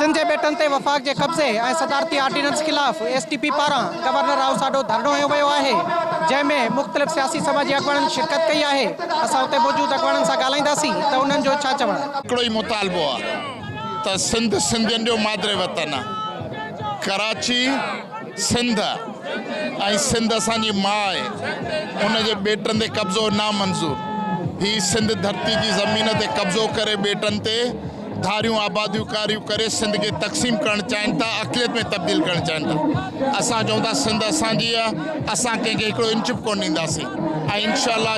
سنڌ جي ٻيٽن تي وفاق جي قبضي ۽ صدارتي آرڊيننس خلاف ايس ٽي پي پاران گورنر هائوس آڏو ڌرڻو هنيو ويو آهي، جنهن ۾ مختلف سياسي سماجي اڳواڻن شرڪت ڪئي آهي، اسان اتي موجود اڳواڻن سان ڳالهائينداسين ته انهن جو ڇا چوڻ آهي. هڪڙو ئي مطالبو آ ته سنڌ سنڌين جو مادري وطن آ، ڪراچي سنڌ آ ۽ سنڌ اسان جي ماء آهي، ان جي ٻيٽن تي قبضو نامنظور، هي سنڌ ڌرتي جي زمين تي قبضو ڪري ٻيٽن تي ڌاريون آباديوڪاريون ڪري سنڌ کي تقسيم ڪرڻ چاهين ٿا، اقليت ۾ تبديل ڪرڻ چاهين ٿا. اسان چئون ٿا سنڌ اسان جي آ، اسان ڪنهن کي هڪڙو انچ به ڪونه ڏينداسين ۽ انشاء الله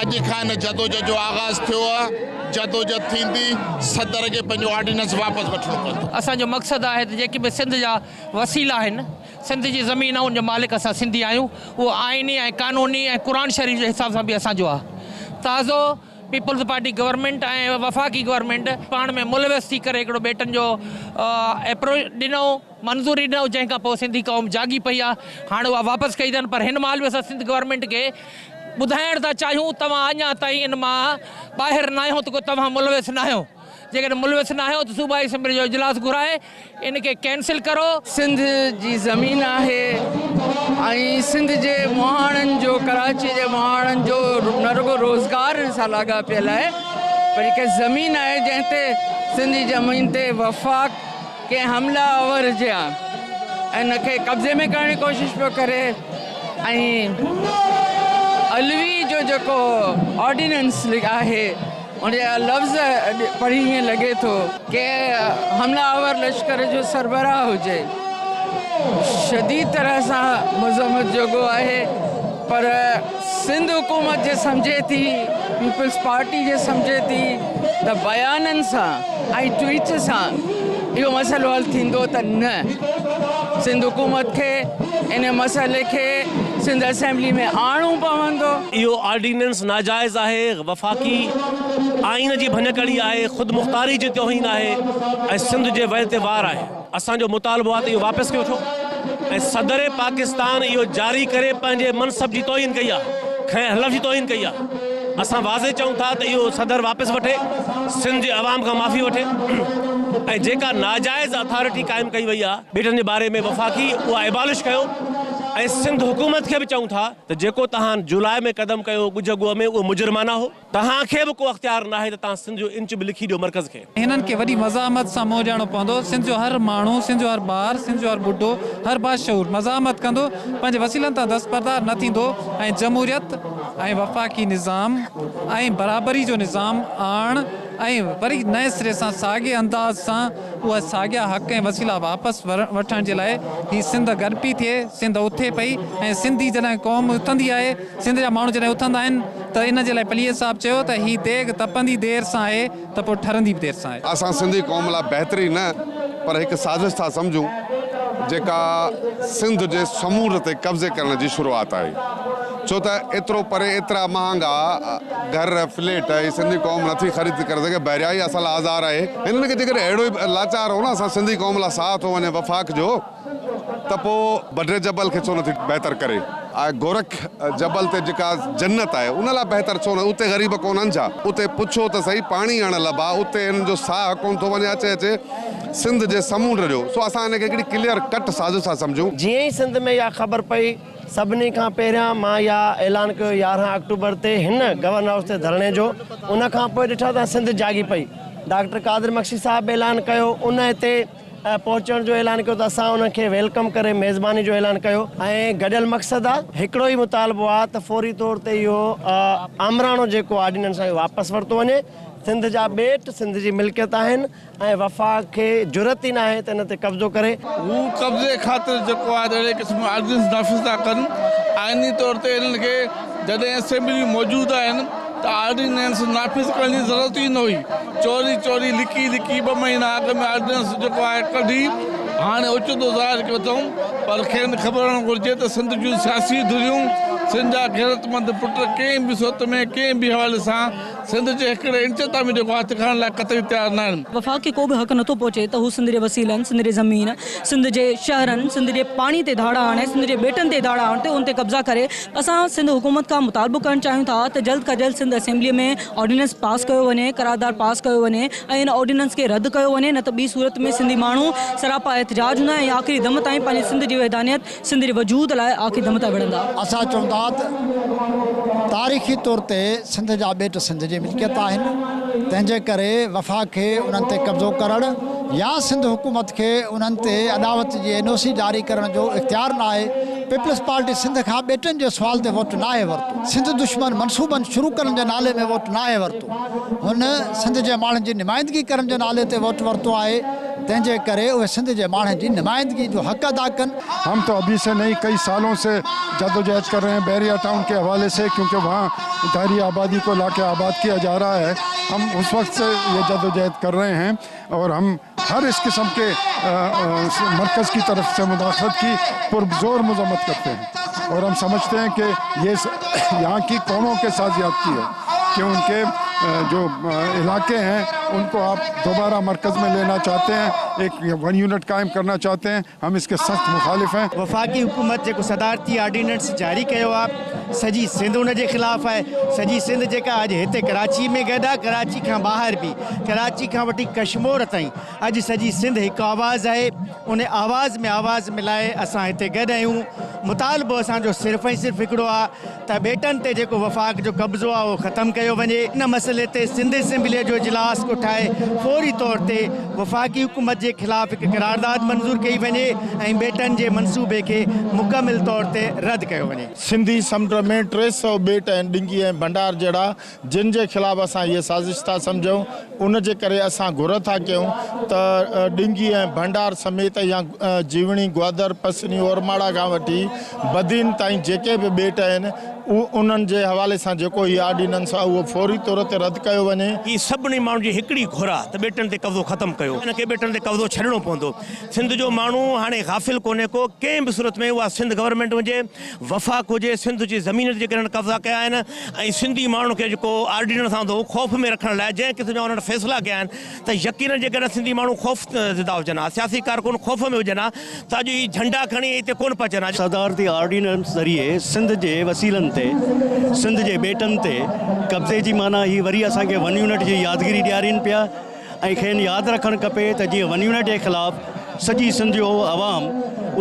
اڄ کان هن جدوجھد جو آغاز ٿيو آ، جدوجھد ٿيندي، صدر کي پنهنجو آرڊيننس واپس وٺڻو پوندو. اسان جو مقصد آهي ته جيڪي به سنڌ جا وسيلا آهن، سنڌ جي زمين آهي ان جو مالڪ اسان سنڌي آهيون، اهو آئيني ۽ قانوني ۽ قرآن شريف جي حساب سان به اسان جو آهي. تازو پيپلز پارٽي گورنمينٽ ۽ وفاقي گورنمينٽ پاڻ ۾ ملوث ٿي ڪري هڪڙو ٻيٽن جو ايپرو ڏنو منظوري ڏنو جنهن کان پوء سنڌي قوم جاڳي پئي آهي هاڻ اها واپس ڪئي اٿن پر هن مهل به اسان سنڌ گورنمينٽ کي ٻڌائڻ ٿا چاهيون توهان اڃا تائين ان مان ٻاهر ناهيو ته ڪو توهان ملوث ناهيو جيڪڏهن ملوث ناهيو ته صوبائي اسيمبلي جو اجلاس گهرائي ان کي ڪينسل ڪرو. سنڌ جي زمين آهي ۽ سنڌ جي مهاڻن جو ڪراچي جي مهاڻن جو نه رڳو روزگار ان سان لاڳاپيل آهي پر هڪ زمين آهي جنهن تي سنڌ جي زمين تي وفاق ڪنهن حمله آور جيان ان کي قبضي ۾ ڪرڻ جي ڪوشش پيو ڪري ۽ علوي جو جيڪو آرڊيننس آهي ان جا لفظ پڙهي ائين لڳي ٿو ڪنهن حمله آور لشڪر جو سربراهه هجي. شديد طرح سان مذمت جوڳو آهي پر سنڌ حڪومت جي سمجهي ٿي پيپلز پارٽي جي سمجهي ٿي ته بيانن سان ۽ ٽوئيٽ سان اهو مسئلو حل ٿيندو ته نه سنڌ حڪومت کي ان مسئلي کي سنڌ اسيمبلي ۾ آڻڻو پوندو. اهو آرڊيننس ناجائز آهي، وفاقي آئين جي ڀڃڪڙي آهي، خودمختاري جي توهين آهي ۽ سنڌ جي ويل تي وار آهي. اسان جو مطالبو آهي ته اهو واپس ڪيو ڇو ۽ صدر پاڪستان اهو جاري ڪري پنهنجي منصب جي توهين ڪئي آهي، کنيل حلف جي توهين ڪئي آهي. اسان واضح چئون ٿا ته اهو صدر واپس وٺي، سنڌ جي عوام کان معافي وٺي ۽ جيڪا ناجائز اٿارٽي قائم ڪئي وئي آهي ٻيٽن جي باري ۾ وفاقي اها ابالش ڪيو ۽ سنڌ حڪومت کي به چئون ٿا ته جيڪو توهان جولاء ۾ قدم ڪيو ڳجهه ڳوهه ۾ اهو مجرمانه هو، توهان کي به ڪو اختيار ناهي ته توهان سنڌ جو انچ به لکي ڏيو مرڪز کي. هنن کي وڏي مزاحمت سان منهن ڏيڻو پوندو، سنڌ جو هر ماڻهو، سنڌ جو هر ٻار، سنڌ جو هر ٻڍو، هر باشعور مزاحمت ڪندو، پنهنجي وسيلن تان دستبردار نه ٿيندو ۽ جمهوريت ۽ وفاقي نظام ۽ برابري جو نظام آڻڻ ۽ وري نئين سري سان ساڳئي انداز سان اهي ساڳيا حق ۽ وسيلا واپس وٺڻ جي لاء هي سنڌ گڏ پئي ٿئي، سنڌ اٿي پئي ۽ سنڌي جڏهن قوم اٿندي آهي، سنڌ جا ماڻهو جڏهن اٿندا آهن ته ان جي لاء پليجي صاحب چيو ته هي ديڳ تپندي دير سان آهي ته پوء ٺرندي به دير سان آهي. اسان سنڌي قوم لاء بهتري نه پر هڪ سازش ٿا سمجهون جيڪا سنڌ جي سمونڊ تي قبضي ڪرڻ جي شروعات آهي. ڇو ته ايترو پري ايترا مهانگا گهر فليٽ هي سنڌي قوم نٿي خريد ڪري سگهي بحريا ئي اصل آزار آهي هنن کي جيڪڏهن اهڙو ئي لاچار هو نه اسان سنڌي قوم لاء ساهه ٿو وڃي وفاق جو ته پوء بڊري جبل کي ڇو نٿي بهتر ڪري ۽ گورک جبل تي جيڪا جنت آهي ان لاء بهتر ڇو نه اتي غريب ڪونهن ڇا اتي پڇو ته سهي پاڻي اڻ لڀ آهي اتي هنن جو ساهه ڪونه ٿو وڃي اچي اچي سنڌ جي سمونڊ جو سو اسان هن کي هڪڙي ڪليئر ڪٽ سازش ٿا سمجهون. جيئن ئي سنڌ ۾ اها خبر پئي سڀني کان پهريان مان اها اعلان ڪيو 11 آڪٽوبر تي هن گورنر هائوس تي ڌرڻي جو ان کان پوء ڏٺا ته سنڌ جاڳي پئي ڊاڪٽر قادر مگسي صاحب به اعلان ڪيو ان هتي پهچڻ جو اعلان ڪيو ته اسان انهن کي welcome ڪري ميزباني جو اعلان ڪيو ۽ گڏيل مقصد آ هڪڙو ئي مطالبو آ ته فوري طور تي اهو آمراڻو جيڪو آرڊيننس آهي واپس ورتو وڃي سنڌ جا ٻيٽ سنڌ جي ملڪيت آهن ۽ وفاق کي جرئت ئي ناهي ته ان تي قبضو ڪري. هو قبضي خاطر جيڪو آهي ته اهڙي قسم جو آرڊيننس نافذ ٿا ڪن، آئيني طور تي انهن کي جڏهن اسيمبليون موجود آهن ته آرڊيننس نافذ ڪرڻ جي ضرورت ئي نه هئي، چوري چوري لڪي لڪي ٻه مهينا اڳ ۾ آرڊيننس جيڪو آهي ڪڍي هاڻي اوچتو ظاهر ڪيو اٿئون پر کين خبر هئڻ گهرجي ته سنڌ جون سياسي ڌريون سنڌ جا غيرتمند پٽ ڪنهن به صورت ۾ ڪنهن به حوالي سان سنڌ جي هڪڙي انچ تان به جيڪو هٿ کڻڻ لاء قطعي تيار ناهن. وفاق کي ڪو به حق نٿو پهچي ته هو سنڌ جي وسيلن، سنڌ جي زمين، سنڌ جي شهرن، سنڌ جي پاڻي تي ڌاڙا هڻي، سنڌ جي ٻيٽن تي ڌاڙا هڻي ان تي قبضا ڪري. اسان سنڌ حڪومت کان مطالبو ڪرڻ چاهيون ٿا ته جلد کان جلد سنڌ اسيمبلي ۾ آرڊيننس پاس ڪيو وڃي، قرارداد پاس ڪيو وڃي ۽ ان آرڊيننس کي رد ڪيو وڃي نه ته ٻي صورت ۾ سنڌي ماڻهو سراپا احتجاج هوندا ۽ آخري دم تائين پنهنجي سنڌ جي وحدانيت، سنڌ جي وجود لاء آخري دم تائين وڙهندا. اسان چئون ٿا ته تاريخي طور تي سنڌ جا ٻيٽ سنڌ جي ملڪيت آهن، تنهن جي ڪري وفاق کي انهن تي قبضو ڪرڻ يا سنڌ حڪومت کي انهن تي اڏاوت جي اين او سي جاري ڪرڻ جو اختيار ناهي، پيپلز پارٽي سنڌ کان ٻيٽن جي سوال تي ووٽ ناهي ورتو، سنڌ دشمن منصوبن شروع ڪرڻ جي نالي ۾ ووٽ ناهي ورتو، هن سنڌ جي ماڻهن جي نمائندگي ڪرڻ جي نالي تي ووٽ ورتو آهي، تنهن جي ڪري اهي سنڌ جي ماڻهن جي نمائندگي جو حق ادا ڪن. هم تو ابهي سي نهين ڪئي سالون سي جدوجهد ڪر رهي هين بحريه ٽائون ڪي حوالي سي ڪيونڪه وهان ڌاري آبادي ڪو لاڪي آباد ڪيا جا رها هي هم اس وقت سي يه جدوجهد ڪر رهي هين اور هم هر اس قسم ڪي مرڪز ڪي طرف سي مداخلت ڪي پر زور مذمت ڪرتي هين اور هم سمجهتي هين ڪي يه يهان ڪي قومون ڪي ساٿ زيادتي هي ڪي ان ڪي جو علاقي هين ان ڪو آپ دوباره مرڪز مين لينا چاهتي هين ايڪ ون يونٽ قائم ڪرنا چاهتي هين هم اس ڪي سخت مخالف هين. وفاقي حڪومت جيڪو صدارتي آرڊيننس جاري ڪيو آهي سڄي سنڌ ان جي خلاف آهي سڄي سنڌ جيڪا اڄ هتي ڪراچي ۾ گڏ آهي ڪراچي کان ٻاهر به ڪراچي کان وٺي ڪشمور تائين اڄ سڄي سنڌ هڪ آواز آهي ان آواز ۾ آواز ملائي اسان هتي گڏ آهيون مطالبو اسان جو صرف ۽ صرف هڪڙو آهي ته ٻيٽن تي جيڪو وفاق جو قبضو آهي اهو ختم ڪيو وڃي ان مسئلي تي سنڌ اسيمبليء جو اجلاس ڪوٺائي فوري طور تي وفاقي حڪومت جي خلاف هڪ قرارداد منظور ڪئي وڃي ۽ ٻيٽن جي منصوبي کي مڪمل طور تي رد ڪيو وڃي. سنڌي سمنڊ ۾ 300 ٻيٽ آهن ڏنگي ۽ ڀنڊار جهڙا جن جي خلاف اسان هيء سازش ٿا سمجهون، ان جي ڪري اسان گهر ٿا ڪيون ته ڏنگي ۽ ڀنڊار سميت يا جيوڻي، گوادر، پسني، اورماڙا کان وٺي بدين تائين جيڪي به ٻيٽ آهن، انهن جي حوالي سان جيڪو هي آرڊيننس آهي اهو فوري طور تي رد ڪيو وڃي. هي سڀني ماڻهن جي هڪڙي گهر آ ته ٻيٽن تي قبضو ختم ڪيو. هن کي ٻيٽن تي قبضو ڇڏڻو پوندو. سنڌ جو ماڻهو هاڻي غافل ڪونهي ڪو، ڪنهن به صورت ۾ اها سنڌ گورنمينٽ هجي، وفاق هجي، سنڌ جي زمين تي جيڪڏهن هنن قبضا ڪيا آهن ۽ سنڌي ماڻهن کي جيڪو آرڊيننس آندو هو خوف ۾ رکڻ لاء جنهن قسم جا انهن فيصلا ڪيا آهن ته يقينن جيڪڏهن سنڌي ماڻهو خوف زده هجن ها، سياسي ڪارڪن خوف ۾ هجن ها ته اڄ هي جهنڊا کڻي هتي ڪونه پهچن ها. صدارتي آرڊيننس ذريعي سنڌ جي وسيلن تي، سنڌ جي ٻيٽن تي قبضي جي معنيٰ هي وري اسان کي ون يونٽ جي يادگيري ڏيارين پيا. ۽ کين ياد رکڻ کپي ته جيئن ون يونٽ جي خلاف سڄي سنڌ جو عوام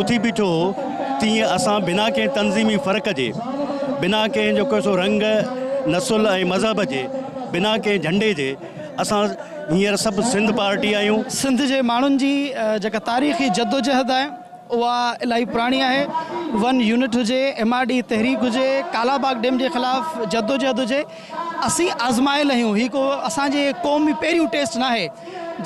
اٿي بيٺو هو تيئن اسان بنا ڪنهن تنظيمي فرق جي بنا ڪنهن جيڪو سو رنگ نسل ۽ مذهب جي بنا ڪنهن جهنڊي جي اسان هينئر سڀ سنڌ پارٽي آهيون. سنڌ جي ماڻهن جي جيڪا تاريخي جدوجهد آهي اها الاهي پراڻي آهي، ون يونٽ هجي، ايم آر ڊي تحريڪ هجي، ڪالا باغ ڊيم جي خلاف جدوجهد هجي، اسين آزمايل آهيون، هي ڪو اسان جي قوم پهريون ٽيسٽ ناهي،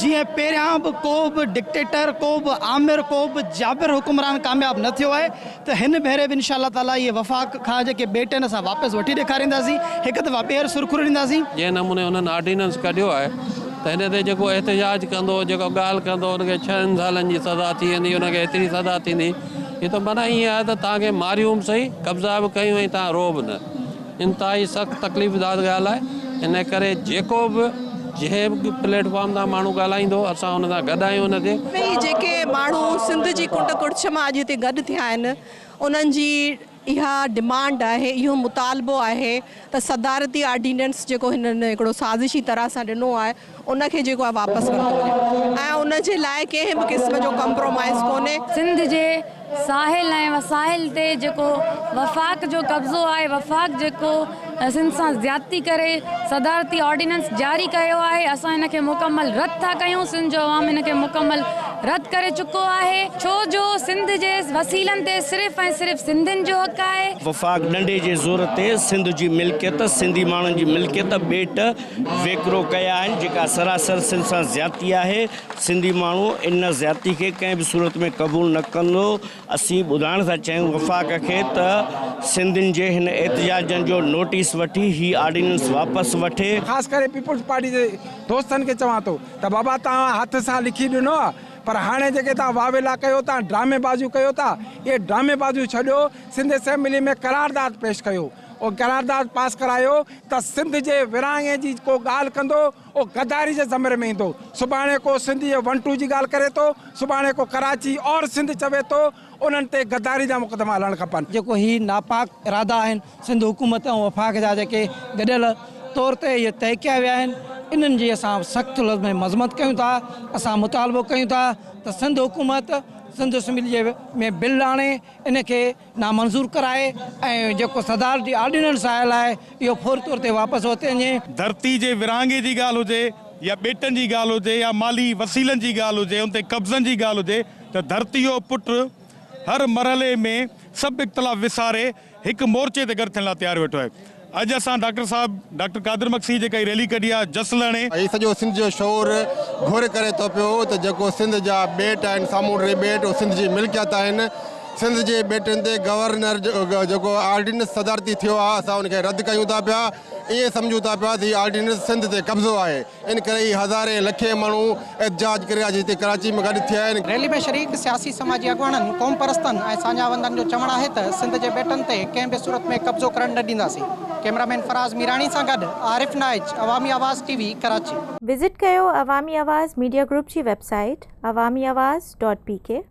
جيئن پهريان به ڪو به ڊڪٽيٽر، ڪو به آمر، ڪو به جابر حڪمران ڪامياب نه ٿيو آهي ته هن ڀيري به انشاء الله تعاليٰ اهي وفاق کان جيڪي ٻيٽ آهن اسان واپس وٺي ڏيکارينداسين، هڪ دفعا ٻيهر سرخرو ڏينداسين. جنهن نموني انهن آرڊيننس ڪڍيو آهي ته هن تي جيڪو احتجاج ڪندو، جيڪو ڳالهه ڪندو ان کي ڇهن سالن جي سزا ٿي ويندي، ان کي ايتري سزا ٿيندي، هي ته معنيٰ ائين آهي ته توهان کي ماريون به سهي، قبضا به ڪيون ۽ توهان روئو به نه. انتهائي سخت تڪليف داد ڳالهه آهي، ان ڪري جيڪو به جنهن به پليٽ فارم تان ماڻهو ڳالهائيندو اسان ان سان گڏ آهيون ان تي. ۾ جيڪي ماڻهو سنڌ جي ڪنڊ ڪڙڇ مان اڄ هتي گڏ ٿيا آهن انهن جي اها ڊمانڊ آهي اهو مطالبو آهي ته صدارتي آرڊيننس جيڪو هنن هڪڙو سازشي طرح سان ڏنو آهي ان کي جيڪو آهي واپس ورتو وڃي ۽ ان جي لاء ڪنهن به قسم جو ڪمپرومائز ڪونهي. سنڌ جي ساحل ۽ وسائل تي جيڪو وفاق جو قبضو آهي، وفاق جيڪو سنڌ سان زيادتي ڪري صدارتي آرڊيننس جاري ڪيو آهي، اسان ان کي مڪمل رد ٿا ڪيون، سنڌ جو عوام ان کي مڪمل رد ڪري چڪو آهي، ڇو جو سنڌ جي وسيلن تي صرف ۽ صرف سنڌين جو حق آهي. وفاق ڏنڊي جي زور تي سنڌ جي ملڪيت، سنڌي ماڻهن جي ملڪيت، ٻيٽ ويڪرو ڪيا آهن، جيڪا سراسر سنڌ سان زيادتي آهي. سنڌي ماڻهو ان زيادتي کي ڪنهن به صورت ۾ قبول نه ڪندو. اسين ٻڌائڻ ٿا چاهيون وفاق کي ته سنڌين جي هن احتجاجن جو نوٽيس وٺي هي آرڊيننس واپس وٺي. خاص ڪري پيپلز پارٽي جي دوستن کي چوان ٿو ته بابا توهان هٿ سان لکي ڏنو آ پر هاڻي جيڪي توهان واويلا ڪيو ٿا ڊرامي بازيون ڪيو ٿا اهي ڊرامي بازيون ڇڏيو سنڌ اسيمبلي ۾ قرارداد پيش ڪيو. اهو قرارداد پاس ڪرايو ته سنڌ جي ورهاڱي جي ڪو ڳالهه ڪندو اهو غداري جي زمري ۾ ايندو. سڀاڻي ڪو سنڌ جي ون ٽو جي ڳالهه ڪري ٿو، سڀاڻي ڪو ڪراچي اور سنڌ چوي ٿو، انهن تي غداري جا مقدما هلڻ کپن. جيڪو هي ناپاڪ ارادا آهن سنڌ حڪومت ۽ وفاق جا جيڪي گڏيل طور تي اهي طئي ڪيا ويا آهن انهن جي اسان سخت لفظ ۾ مذمت ڪيون ٿا اسان مطالبو ڪيون ٿا ته سنڌ حڪومت سنڌ اسيمبلي جي ۾ بل آڻي ان کي نامنظور ڪرائي ۽ جيڪو صدارتي آرڊيننس آيل آهي اهو فوري طور تي واپس ورتي وڃي. ڌرتي جي ورهاڱي جي ڳالهه هجي يا ٻيٽن جي ڳالهه هجي يا مالي وسيلن جي ڳالهه هجي ان تي قبضن جي ڳالهه هجي ته ڌرتي جو پٽ هر مرحلي ۾ سڀ اختلاف وساري هڪ مورچي تي گڏ ٿيڻ لاء تيار ويٺو آهي. اڄ اسان ڊاڪٽر صاحب ڊاڪٽر قادر مگسي جيڪا هي ريلي ڪڍي آهي جس لهڻي. هي سڄو سنڌ جو شعور گهر ڪري ٿو پيو ته جيڪو سنڌ جا ٻيٽ آهن سامونڊي ٻيٽ اهي سنڌ جي ملڪيت آهن سنڌ جي ٻيٽن تي گورنر جيڪو آرڊيننس صدارتي ٿيو آهي اسان ان کي رد ڪيون ٿا پيا ائين سمجهون ٿا پيا ته هي آرڊيننس سنڌ تي قبضو آهي ان ڪري هي هزارين لکين ماڻهو احتجاج ڪري اڄ هتي ڪراچي ۾ گڏ ٿيا آهن. ريلي ۾ شريڪ سياسي سماجي اڳواڻن، قومپرستن ۽ ساڃاهه وندن جو چوڻ آهي ته سنڌ جي ٻيٽن تي ڪنهن به صورت ۾ قبضو ڪرڻ نه ڏينداسين. ڪئميرا مين فراز ميراڻي سان گڏ Arif Naich, Awami Awaz T V, Karachi. Visit ڪيو عوامي آواز ميڊيا گروپ جي website Awami Awaz dot P K.